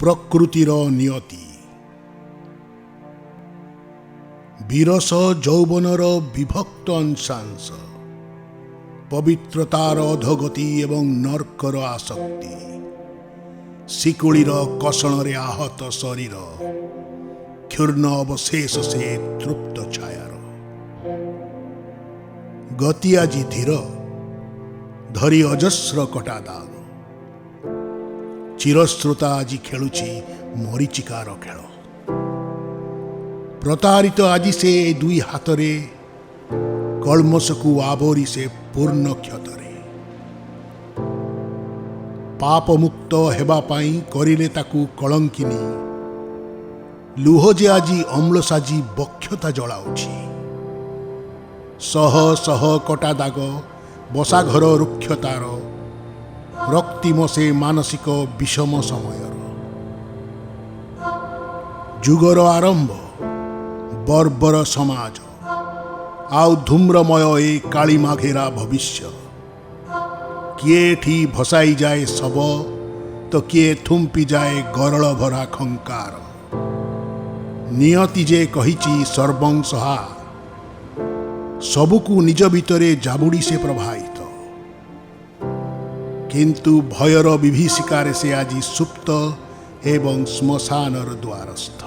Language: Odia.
ପ୍ରକୃତିର ନିୟତି। ବିରସ ଯୌବନର ବିଭକ୍ତ ଅଂଶାଂଶ, ପବିତ୍ରତାର ଅଧୋଗତି ଏବଂ ନର୍କର ଆସକ୍ତି, ଶିକୁଳିର କଷଣରେ ଆହତ ଶରୀର, କ୍ଷୁର୍ଣ୍ଣ ଅବଶେଷ ସେ ତୃପ୍ତ ଛାୟାର। ଗତି ଆଜି ଧୀର, ଧରି ଅଜସ୍ର କଟା ଦାଗ। ଚିରସ୍ରୋତା ଆଜି ଖେଳୁଛି ମରିଚିକାର ଖେଳ। ପ୍ରତାରିତ ଆଜି ସେ ଏ ଦୁଇ ହାତରେ, କଳ୍ମଷକୁ ଆବୋରି ସେ ପୂର୍ଣ୍ଣ କ୍ଷତରେ। ପାପମୁକ୍ତ ହେବା ପାଇଁ କରିଲେ ତାକୁ କଳଙ୍କିନୀ। ଲୁହ ଯେ ଆଜି ଅମ୍ଳ ସାଜି ବକ୍ଷତା ଜଳାଉଛି। ଶହ ଶହ କଟା ଦାଗ ବସାଘର ରୁକ୍ଷତାର, ରକ୍ତିମ ସେ ମାନସିକ ବିଷମ ସମୟର। ଯୁଗର ଆରମ୍ଭ, ବର୍ବର ସମାଜ, ଆଉ ଧୂମ୍ରମୟ ଏ କାଳିମା ଘେରା ଭବିଷ୍ୟ। କିଏ ଏଠି ଭସାଇ ଯାଏ ଶବ ତ କିଏ ଥୁମ୍ପି ଯାଏ ଗରଳ ଭରା ଖଙ୍କାର। ନିୟତି ଯେ କହିଛି ସର୍ବଂସହା, ସବୁକୁ ନିଜ ଭିତରେ ଜାବୁଡ଼ି ସେ ପ୍ରବାହିତ। କିନ୍ତୁ ଭୟର ବିଭୀଷିକାରେ ସେ ଆଜି ସୁପ୍ତ ଏବଂ ଶ୍ମଶାନର ଦ୍ୱାରସ୍ଥ।